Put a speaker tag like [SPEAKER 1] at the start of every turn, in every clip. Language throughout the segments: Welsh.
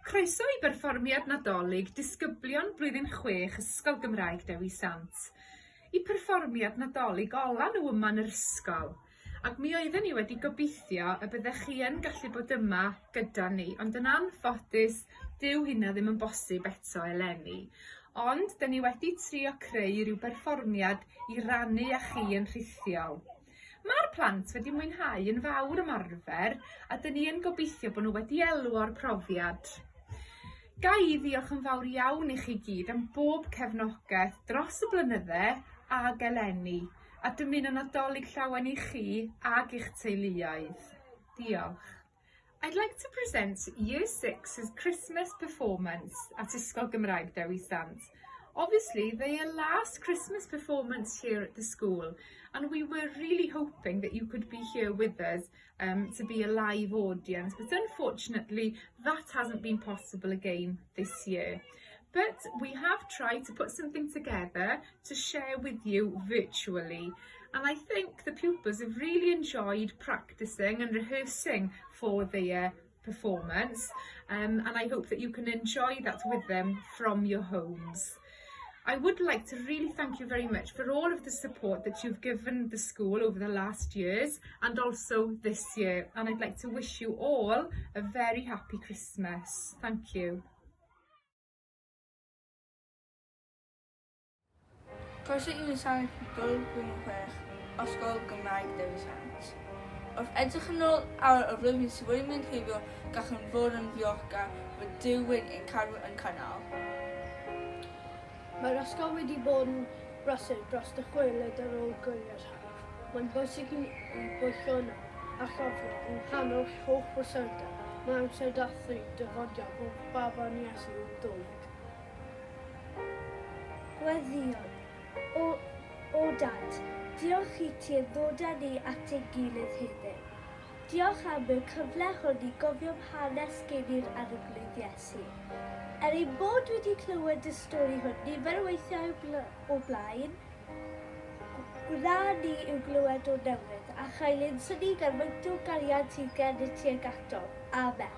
[SPEAKER 1] Croeso i berfformiad Nadolig disgyblion blwyddyn 6 Ysgol Gymraeg Dewi Sant. Y perfformiad Nadolig ola nhw yma yn yr ysgol. Ac mi oedden ni wedi gobeithio y byddech chi yn gallu bod yma gyda ni, ond yn anffodus dyw hynna ddim yn bosib eto eleni. Ond 'dyn ni wedi trio creu rhyw berfformiad i rannu â chi yn rhithiol. Ma'r plant wedi mwynhau yn fawr ymarfer a 'dyn ni yn gobeithio bo' nhw wedi elwa o'r profiad. Ga i ddiolch yn fawr iawn i chi gyd am bob cefnogaeth dros y blynydde ag eleni. A dymuno Nadolig Llawen i chi ag i'ch teuluoedd. Diolch. I'd like to present Year 6's Christmas performance at Ysgol Gymraeg Dewi Sant. Obviously, their last Christmas performance here at the school, and we were really hoping that you could be here with us um, to be a live audience, but unfortunately, that hasn't been possible again this year. But we have tried to put something together to share with you virtually. And I think the pupils have really enjoyed practicing and rehearsing for their performance um, and I hope that you can enjoy that with them from your homes. I would like to really thank you very much for all of the support that you've given the school over the last years and also this year and I'd like to wish you all a very happy Christmas. Thank you.
[SPEAKER 2] Croeso i wasanaeth Blwyddyn 6 Ysgol Gymraeg Dewi Sant. Wrth edrych yn ôl ar y flwyddyn sydd wedi mynd heibio, gallwn fod yn ddiolchgar fod Duw wedi ein cadw yn cynnal.
[SPEAKER 3] Mae'r ysgol wedi bod yn brysur dros dychwelyd ar ôl gwyliau'r haf. Mae'n bwysig i ni bwyllo yn awr a chofio yng nghanol holl brysurdeb, mae amser dathlu dyfodiad bob baban Iesu yw'r Dolig.
[SPEAKER 4] Gweddïon. O, o Dad, diolch i ti yn ddod â ni at ein gilydd heddiw. Diolch am y cyfle hwn i gofio am hanes geni'r Arglwydd Iesu. Er ein bod wedi clywed y stori hwn nifer o weithiau o blaen, gwna ni i'w glywed o'r newydd a chael ein synnu gan faint o gariad sydd gennyt tuag atom. Amen.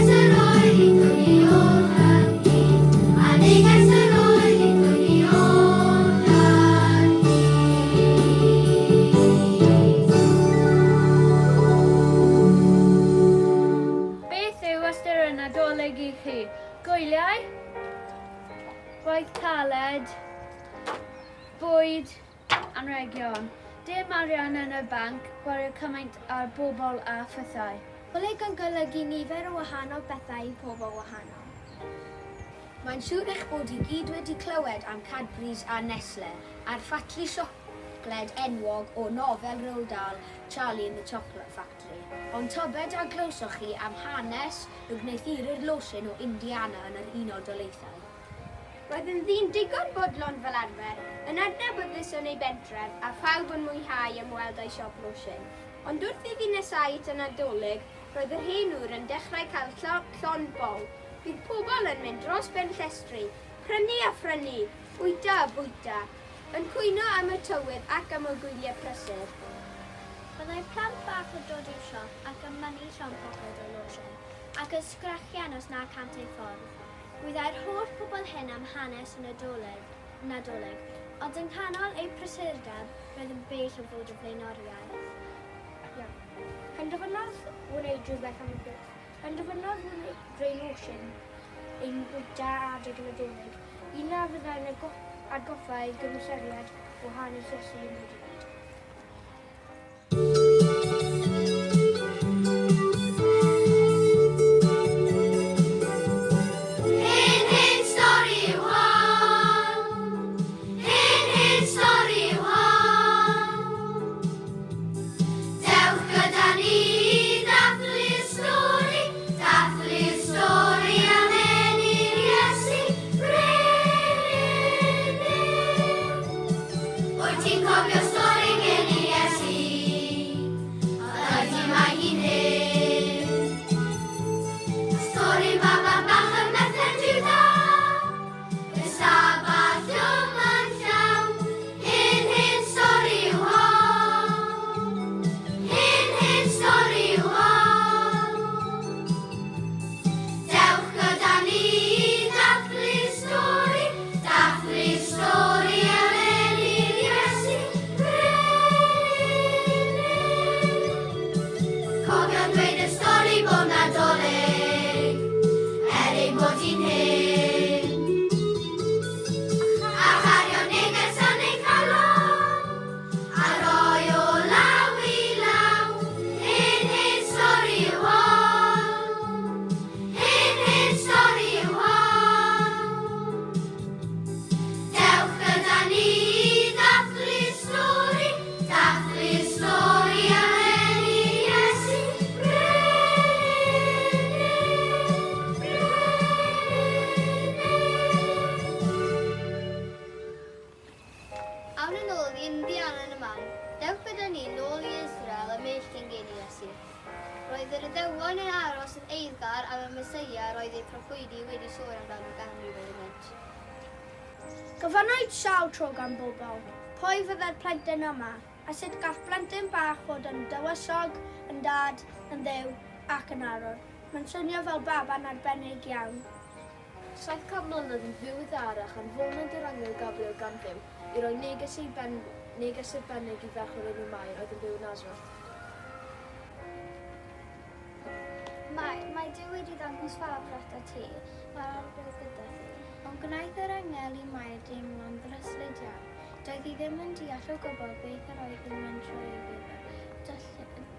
[SPEAKER 5] neges yr oedd i dwyn ni oll ynghyd. A neges yr oedd i dwyn ni oll ynghyd.
[SPEAKER 6] Beth yw ystyr y Nadolig i chi? Gwyliau? Gwaith caled? Bwyd? Anrhegion. Dim arian yn y banc, gwario cymaint ar bobl a phethau.
[SPEAKER 7] Nadolig yn golygu nifer o wahanol bethau i pobl wahanol.
[SPEAKER 8] Mae'n siŵr eich bod i gyd wedi clywed am Cadbury's a Nestle a'r ffatri siocled enwog o nofel Roald Dahl Charlie and the Chocolate Factory. Ond tybed a glywsoch chi am hanes y gwneuthurwr losin o Indiana yn yr Unol Daleithiau?
[SPEAKER 7] Roedd yn ddyn digon bodlon fel arfer, yn adnabyddus yn ei bentref a phawb yn mwyhau ymweld â'i siop losin. Ond wrth iddi nesáu at y Nadolig, roedd yr hen ŵr yn dechrau cael llond bol. Bydd pobl yn mynd dros ben llestri, prynu a phrynu, bwyta a bwyta, yn cwyno am y tywydd ac am y gwyliau prysur.
[SPEAKER 9] Byddai plant bach yn dod i'r siop ac yn mynnu llond poced o losin, ac yn sgrechian os na cant eu ffordd. Gwyddai'r holl pobl hyn am hanes y Nadolig, Nadolig, ond yng nghanol eu prysurdeb, roedd yn bell o fod y flaenoriaeth.
[SPEAKER 7] Iawn. Penderfynodd wneud rhywbeth am y peth. Penderfynodd wneud greu losin ein bwyta adeg y Nadolig, un a fyddai'n atgoffa ei gymyseriad o hanes Iesu yn dod i fyd.
[SPEAKER 5] Hen, hen stori yw hon. Hen, hen stori yw hon. Dewch gyda ni i ddathlu'r stori, dathlu'r stori am eni'r Iesu, brenin Duw. Wyt ti'n cofio stori geni Iesu? Ydy mae hi'n hyn. Stori baban bach ym Methlehem Jwda. Y Sabbath llwm yn llawn. Hen, hen stori yw hon. Hen, hen stori yw hon. Dewch gyda ni i ddathlu'r stori, dathlu'r stori am eni'r Iesu, brenin. Cofio dweud y stori bob Nadolig, er ei bod hi'n hyn. A chario neges yn ei calon, a roi o law i law, hen, hen stori yw hon. Hen, hen stori yw hon. Dewch gyda ni i ddathlu'r stori, dathlu'r stori am eni Iesu, brenin, brenin.
[SPEAKER 9] Awn yn ôl i Indiana yn y man. Dewch gyda ni nôl i Israel ymhell cyn geni Iesu. Roedd yr Iddewon yn aros yn eiddgar am y Meseia roedd eu proffwydi wedi sôn amdano ganrifoedd ynghynt.
[SPEAKER 7] Gofynnwyd sawl tro gan bobl, pwy fyddai'r plentyn yma, a sut gall blentyn bach fod yn dywysog, yn dad, yn dduw ac yn arwr. Mae'n swnio fel baban arbennig iawn.
[SPEAKER 10] 700 mlynedd yn ddiweddarach anfonwyd yr angel Gabriel gan Dduw i roi neges ei ben, neges arbennig i ferch o'r enw Mair oedd yn byw yn Nazareth.
[SPEAKER 9] Mae, mae Duw wedi dangos ffafr atat ti, mae'r Arglwydd gyda thi. Ond gwnaeth yr angel i Mair deimlo'n ddryslyd iawn. Doedd hi ddim yn deall o gwbl beth yr oedd yn mynd trwy ei feddwl.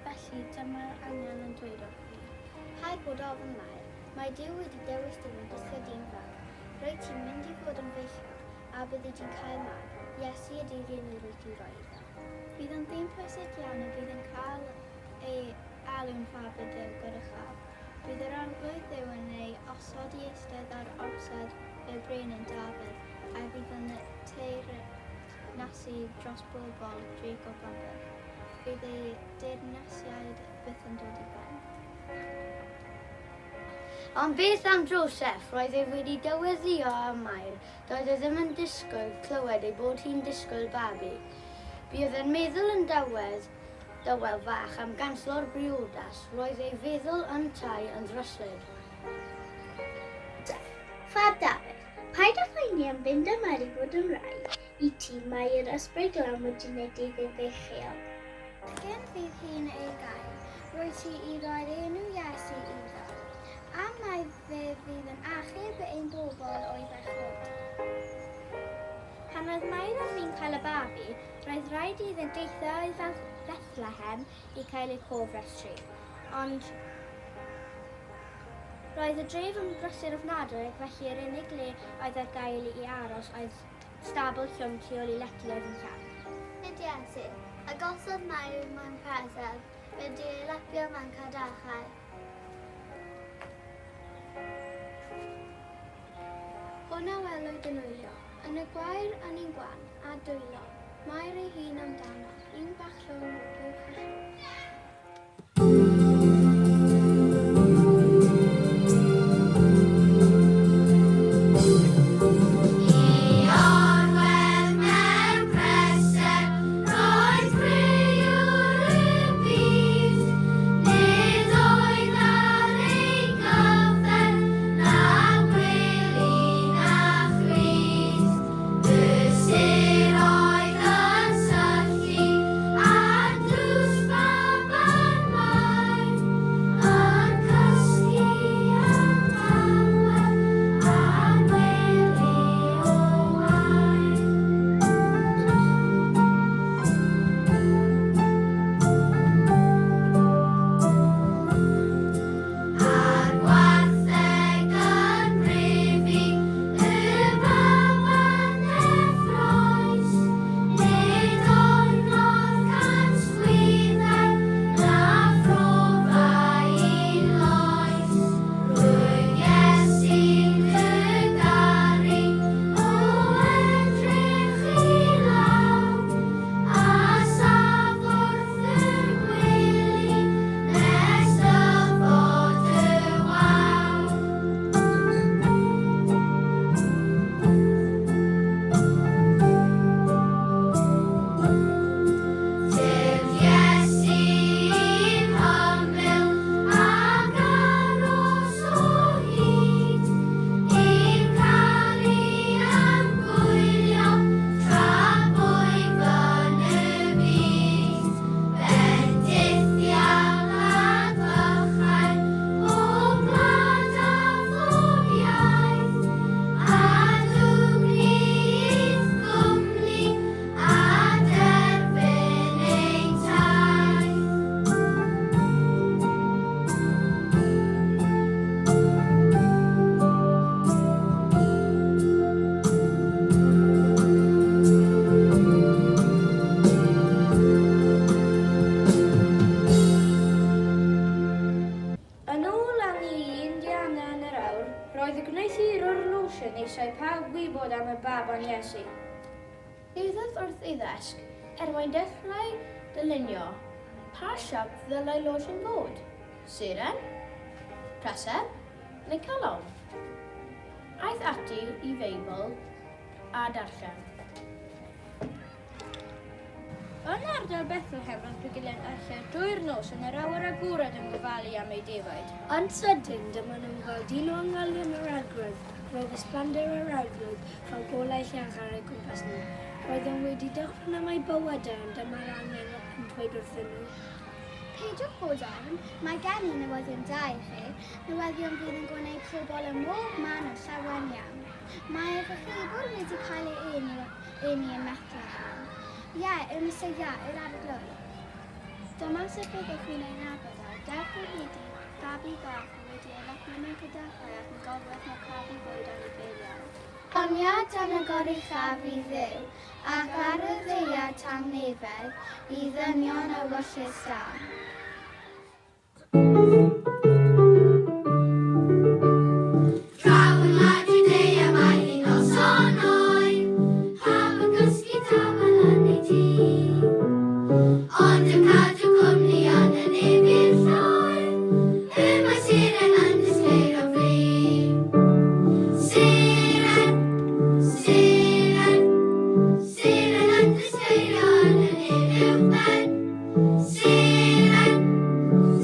[SPEAKER 9] Felly dyma'r angel yn dweud wrthi. Paid bod ofn, Mair. Mae Duw wedi dewis dy fendithio di'n fawr. Rwyt ti'n mynd i fod yn feichiog, a byddi di'n cael mab. Iesu ydy'r enw rwyt ti'n rhoi iddo. Bydd yn ddyn pwysig iawn a bydd yn cael ei alw'n fab y Duw Goruchaf. Bydd yr Arglwydd Dduw yn ei osod i eistedd ar orsedd y brenin Dafydd, a bydd yn teyrnasu dros bobl Jacob am byth. Fydd ei deyrnasiad byth yn dod i ben.
[SPEAKER 11] Ond beth am Joseph? Roedd e wedi dyweddïo â Mair. Doedd e ddim yn disgwyl clywed ei bod hi'n disgwyl babi. Buodd e'n meddwl yn dawedd, dawel fach am ganslo'r briodas. Roedd ei feddwl yntau yn ddryslyd.
[SPEAKER 9] Fab Dafydd, paid â phoeni am fynd â Mary fod yn wraig i ti, mae yr Ysbryd Glân wedi wneud iddi feichiog. Cyn fydd hi'n ei gael, rwyt ti i roi'r enw Iesu iddo, am mai fe fydd yn achub ein bobl o'i bechod.
[SPEAKER 12] Pan oedd Mair ar fin cael y babi, roedd rhaid iddynt deithio i Fethlehem i cael eu cofrestru. Ond roedd y dref yn brysur ofnadwy ac felly yr unig le oedd ar gael i aros oedd stabl llwm tu ôl i lety oedd yn llawn.
[SPEAKER 9] Nid Iesu, a gosod Mair mewn preseb, wedi ei lapio mewn cadachau. Hwn a welwyd yn wylio, yn y gwair yn un gwan, a dwylo, Mair ei hun amdano, un bach llwm o buwch a llwch.
[SPEAKER 12] Yn ôl â ni i Indiana yn yr awr, roedd y gwneuthurwr lotion eisiau pawb wybod am y baban Iesu.
[SPEAKER 13] Llwyddodd wrth ei ddesg er mwyn dechrau dylunio. Pa siâp ddylai lotion fod? Seren? Preseb? Neu calon? Aeth ati i Feibl a darllen.
[SPEAKER 12] Yn ardal Bethlehem roedd bugeiliaid allan drwy'r nos yn yr awyr agored yn gofalu am eu defaid.
[SPEAKER 3] Yn sydyn, dyma nhw'n gweld un o angylion yr Arglwydd, ac roedd ysblander yr Arglwydd fel golau llarch ar eu cwmpas nhw. Roedden wedi dychryn am eu bywydau, ond dyma'r angel yn dweud wrthyn nhw.
[SPEAKER 9] Peidiwch bod ofn, mae gen i newyddion da i chi, newyddion fydd yn gwneud pobl ym mhob man yn llawen iawn. Mae eich achubwr wedi cael ei eni eni yn Methlehem. Ie, y Meseia, yr Arglwydd. Dyma sut byddwch chi'n ei nabod e, dewch o hyd i fabi bach wedi ei lapio mewn cadachau ac yn gorwedd mewn crafu bwyd anifeiliaid. Honiad dan y goruchaf i Dduw, ac ar y ddaear tangnefedd, i ddynion ewyllys da.
[SPEAKER 5] Draw yng Ngwlad Jwdea mae hi'n noson oer, Pawb yn cysgu tawel yn ei dŷ. Ond yn cadw cwmni yn y nef i'r lloer, Y mae seren yn disgleirio'n fri. Seren, seren, seren yn disgleirio yn y nef uwchben. Seren,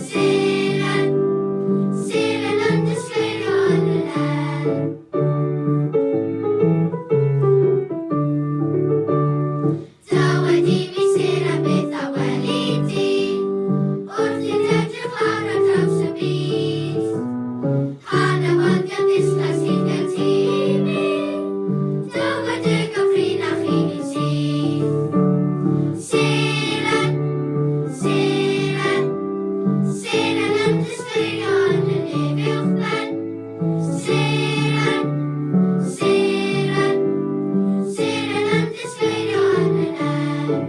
[SPEAKER 5] seren. Seren, seren, seren yn disgleirio yn y nen.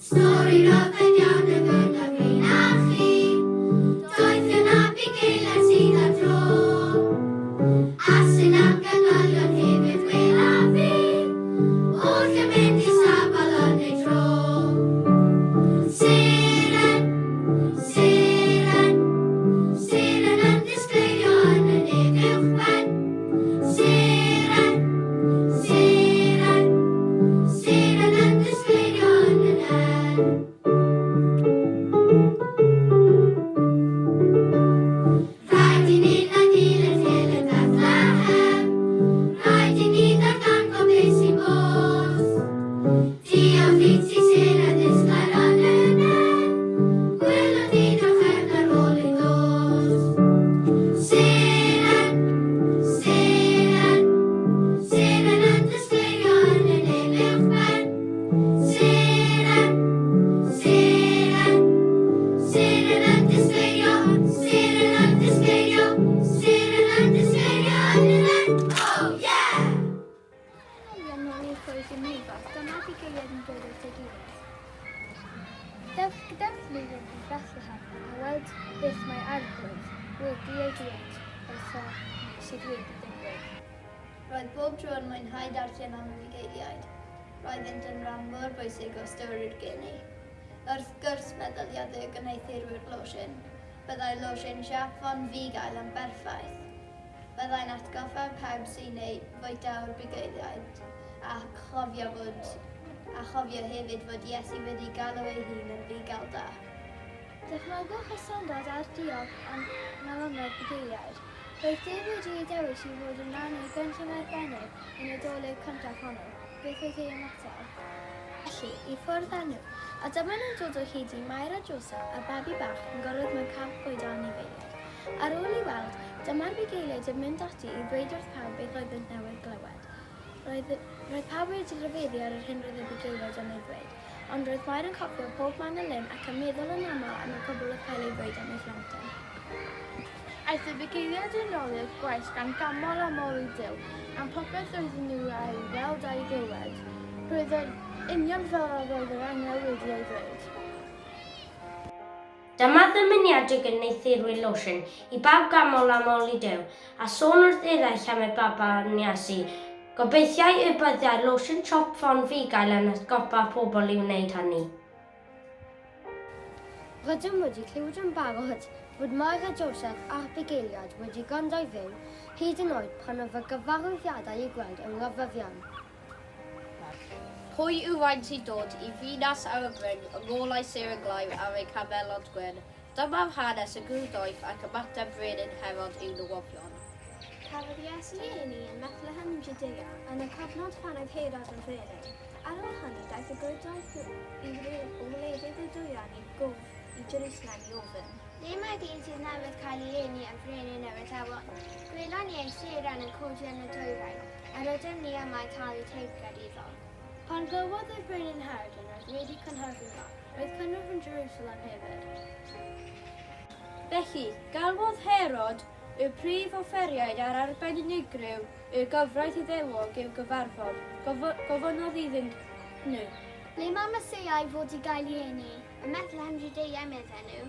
[SPEAKER 5] Stori ryfedd iawn y gyda fi na chi, doedd yna bugeiliad sydd ar dro. A sy'n am ganolion hefyd wela fi, oll yn mynd i safal yn ei dro. Seren, seren, seren yn disgleirio yn y nef uwchben. Seren, seren, seren yn disgleirio yn y nen. Rhaid i ni ddadleu'r hil yn Bethlehem, rhaid i ni ddarganfod beth sy'n bod. Diolch i ti seren ddisglair yn y nen, gwelwn ni drachefn ar ôl ei ddod. Seren, seren, seren yn disgleirio yn y nef uwchben. Seren, seren, seren yn disgleirio, seren yn disgleirio, seren yn disgleirio yn y nen. Oh yeah!
[SPEAKER 9] Olion nôl i'r flwyddyn nefoedd, dyma bugeiliaid yn dod at ei gilydd. Dewch gyda'n gilydd i Bethlehem a weld beth mae Arglwydd wedi ei ddweud wrtho ni sydd wedi digwydd.
[SPEAKER 14] Roedd bob tro yn mwynhau darllen am y bugeiliaid. Roeddynt yn rhan mor bwysig o stori'r geni. Wrth gwrs, meddyliodd y gwneuthurwyr losin, byddai losin siâp ffon fugail yn berffaith. Byddai'n atgoffa pawb sy'n ei fwyta o'r bugeiliaid a chofio fod a chofio hefyd fod Iesu wedi galw ei hun yn fugail da.
[SPEAKER 9] Dychmygwch y syndod a'r diolch yng nghalonnau'r bugeiliaid. Roedd Duw wedi eu dewis i fod yn rhan o'i gynllun arbennig y Nadolig cyntaf hwnnw. Beth oedd ei ymateb? Felly, i ffwrdd â nhw. A dyma nhw'n dod o hyd i Mair a Joseff a'r babi bach yn gorwedd mewn camp bwydo anifeiliaid. Ar ôl ei weld, dyma'r bugeiliaid yn mynd ati i ddweud wrth pawb beth oeddynt newydd glywed. Roedd, roedd pawb wedi rhyfeddu ar yr hyn roedd y bugeiliaid yn ei ddweud, ond roedd Mair yn cofio pob manylyn ac yn meddwl yn aml am y cwbl oedd cael ei ddweud am ei phlentyn.
[SPEAKER 15] Aeth y bugeiliaid yn ôl i'r gwaith gan ganmol a moli Duw am popeth oedden nhw a'i weld a'i glywed. Roedd yn union fel yr oedd yr angel wedi ei ddweud.
[SPEAKER 16] Dyma ddymuniad y gwneuthurwyr losin i bawb ganmol a moli Duw, a sôn wrth eraill am eu baban Iesu. Gobeithiai y byddai'r losin siop ffon fugail yn atgoffa pobl i wneud hynny.
[SPEAKER 11] Rydym wedi clywed yn barod fod Mair a Joseff a'r bugeiliaid wedi gwrando i Dduw, hyd yn oed pan oedd y gyfarwyddiadau i'w gweld yn rhyfedd iawn.
[SPEAKER 17] Pwy yw rhain sy'n dod i ddinas ar y bryn yng ngolau seren glaw ar eu camelod gwyn? Dyma'r hanes y gŵr doeth ac ymateb brenin Herod i'w newyddion.
[SPEAKER 9] Cafodd Iesu ei eni ym Methlehem yn Jwdea yn y cyfnod pan oedd Herod yn frenin. Ar ôl hynny daeth y gŵr doeth i o wledydd y dwyrain i gwrdd i Jerusalem i ofyn.
[SPEAKER 12] Ble mae dyn sydd newydd cael ei eni yn frenin yr Iddewon? Gwelon ni ei seren yn codi yn y dwyrain, a rydym ni yma i talu teyrnged iddo.
[SPEAKER 3] Pan glywodd y brenin Herod hyn roedd wedi cynhyrfu'n fawr. Roedd cynnwrf yn Jerusalem hefyd.
[SPEAKER 6] Felly, galwodd Herod y prif offeriaid a'r arbenigryw y gyfraith Iddewog i'w gyfarfod. Gofynnodd iddynt nhw.
[SPEAKER 12] Ble mae Meseia i fod i gael ei eni? Ym Methlehem Jwdea, medden nhw.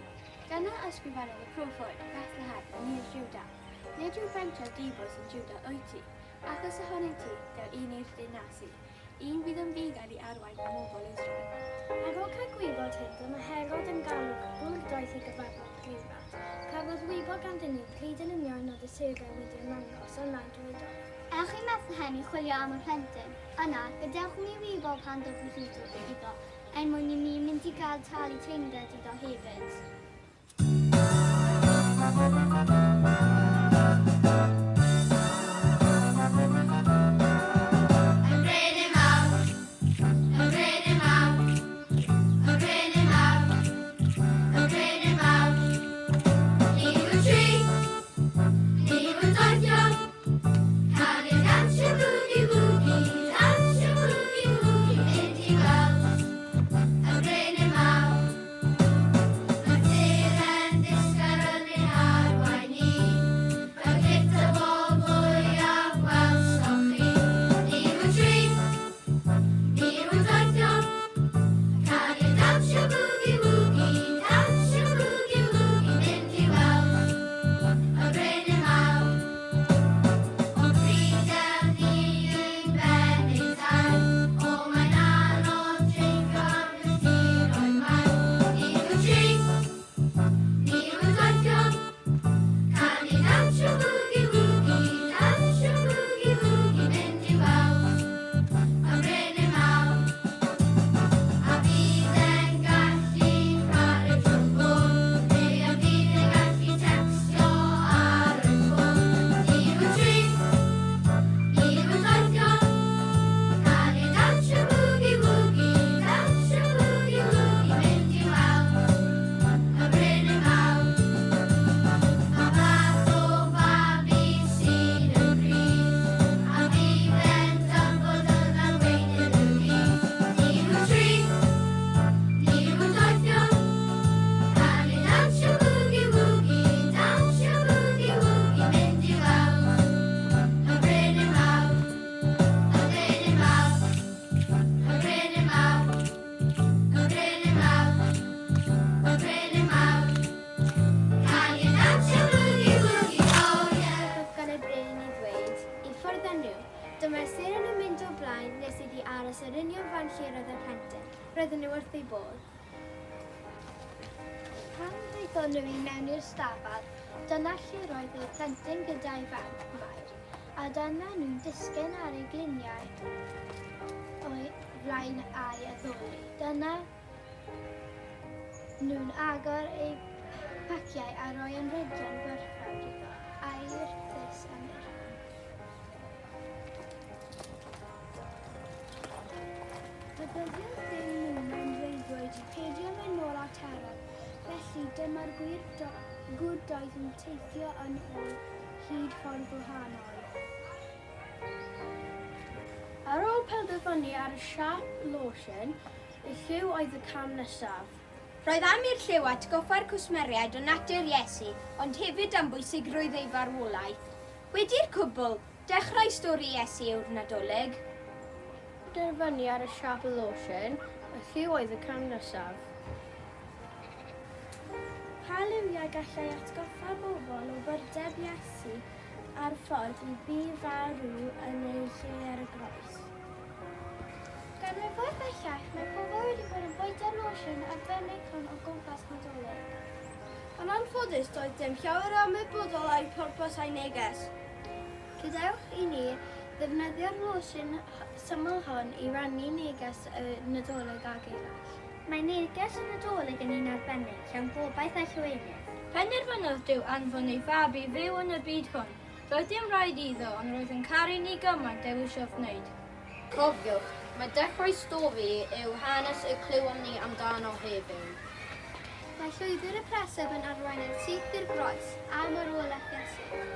[SPEAKER 9] Dyna ysgrifennodd y proffwyd, Bethlehem, yn nhir Jwda. Nid yw pentref dibwys yn Jwda wyt ti, achos ohonynt ti, daw un i'r deyrnasu, un fydd yn fugail i arwain fy mhobl Israel.
[SPEAKER 3] Ar ôl cael gwybod hyn, dyma Herod yn galw gŵr doeth i gyfarfod Peilat. Cafodd wybod ganddyn nhw pryd yn union oedd y seren wedi ymddangos, yna dwedodd.
[SPEAKER 12] Ewch i Bethlehem i chwilio am y plentyn. Yna, gadewch mi wybod pan ddowch o hyd iddo, er mwyn i mi mynd i gael talu teyrnged iddo hefyd.
[SPEAKER 5] Y brenin mawr, y brenin mawr, y brenin mawr, y brenin mawr. Ni yw'r tri, ni yw'r doethion, canu dawnsio boogie woogie, dawnsio boogie woogie, mynd i weld y brenin mawr.
[SPEAKER 9] wrth ei bodd. Pan ddaethon nhw i mewn i'r stafell, dyna lle roedd eu plentyn gyda'i fam, Mair, a dyna nhw'n disgyn ar eu gliniau o'i flaen a'i addoli. Dyna nhw'n agor eu paciau a rhoi anrhegion gwerthfawr iddo, aur, tlws a myrrh. Rhybuddiodd Duw nhw mewn breuddwyd i peidio mynd nôl at Herod, felly dyma'r gwir do gŵr doeth yn teithio yn ôl hyd ffordd wahanol.
[SPEAKER 13] Ar ôl penderfynu ar y siâp losin, y lliw oedd y cam nesaf.
[SPEAKER 7] Roedd am i'r lliw atgoffa'r cwsmeriaid o natur Iesu, ond hefyd am bwysigrwydd ei farwolaeth. Wedi'r cwbl, dechrau stori Iesu yw'r Nadolig.
[SPEAKER 13] Derfynu ar y siâp y losin, y lliw oedd y cam nesaf.
[SPEAKER 9] Pa liwiau gallai atgoffa bobl o fyrdeb Iesu a'r ffordd y bu farw yn ei lle ar y groes? Ganrifoedd bellach, mae pobl wedi bod yn bwyta'r losin arbennig hwn o gwmpas Nadolig.
[SPEAKER 13] Yn anffodus, doedd dim llawer o ymwybodol a'u pwrpas a'u neges.
[SPEAKER 9] Gadewch i ni ddefnyddio'r losin syml hon i rannu neges y Nadolig ag eraill. Mae neges y Nadolig yn un arbennig, llawn gobaith a llawenydd.
[SPEAKER 6] Penderfynodd Duw anfon ei Fab i fyw yn y byd hwn. Doedd dim rhaid iddo, ond roedd yn caru ni gymaint dewisodd wneud.
[SPEAKER 17] Cofiwch, mae dechrau stori yw hanes y clywom ni amdano heddiw.
[SPEAKER 9] Mae llwybr y preseb yn arwain yn syth i'r groes, a marwolaeth Iesu.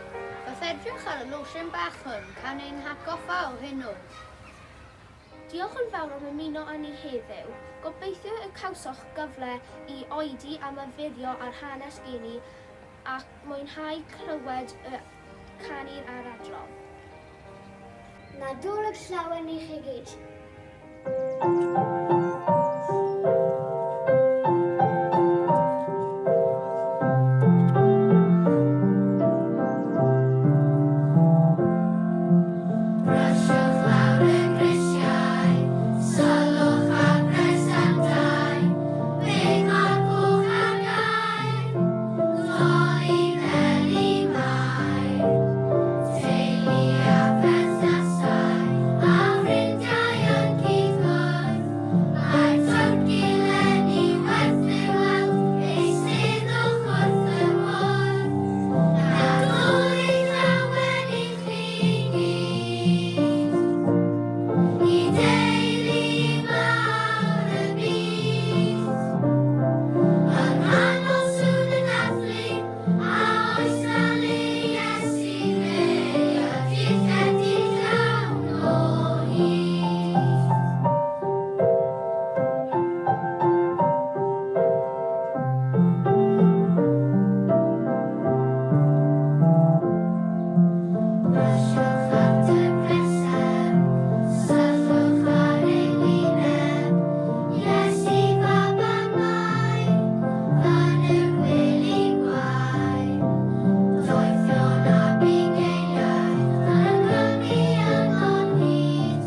[SPEAKER 11] Wrth edrych ar y losin bach hwn, cawn ein hatgoffa o hyn oll.
[SPEAKER 13] Diolch yn fawr am ymuno â ni heddiw. Gobeithio y cawsoch gyfle i oedi a myfyrio ar hanes geni ac mwynhau clywed y canu a'r adrodd.
[SPEAKER 4] Nadolig Llawen i chi gyd!
[SPEAKER 5] Brysiwch lawr y grisiau, sylwch ar bresennau, beth mae'r cwch ar gael, doli fel i Mair. Teulu a pherthnasau, a ffrindiau yn cyd-gwrdd, mae'r twrci 'leni werth ei weld, eisteddwch wrth y bwrdd. Nadolig Llawen i chi gyd, i deulu mawr y byd. Yng nghanol sŵn y dathlu, a oes 'na le i Iesu neu ydi'r llety llawn o hyd? Brysiwch at y preseb, syllwch ar ei wyneb, Iesu fab a Mair, yn y gwely gwair. Doethion a bugeiliaid yn clymu yno'n hyd,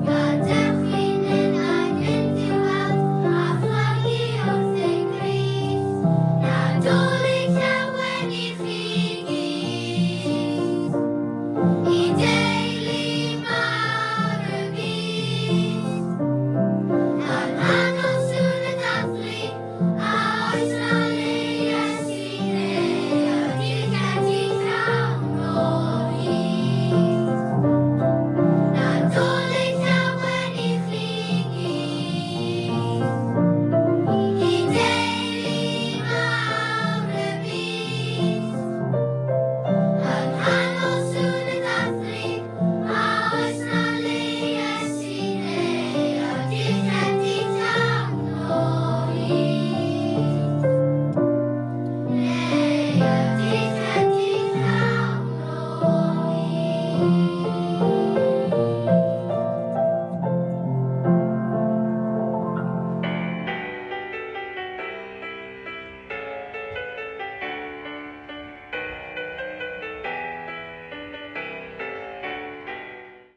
[SPEAKER 5] Gadewch i ninnau fynd i'w weld a phlygu wrth ei gryd. Nadolig Llawen i chi gyd, i deulu mawr y byd. Yng nghanol sŵn y dathlu, a oes 'na le i Iesu neu ydi'r llety llawn o hyd? Nadolig Llawen i chi gyd, i deulu mawr y byd. Yng nghanol sŵn y dathlu, a oes 'na le i Iesu neu ydi'r llety llawn o hyd? Neu ydi'r llety llawn o hyd?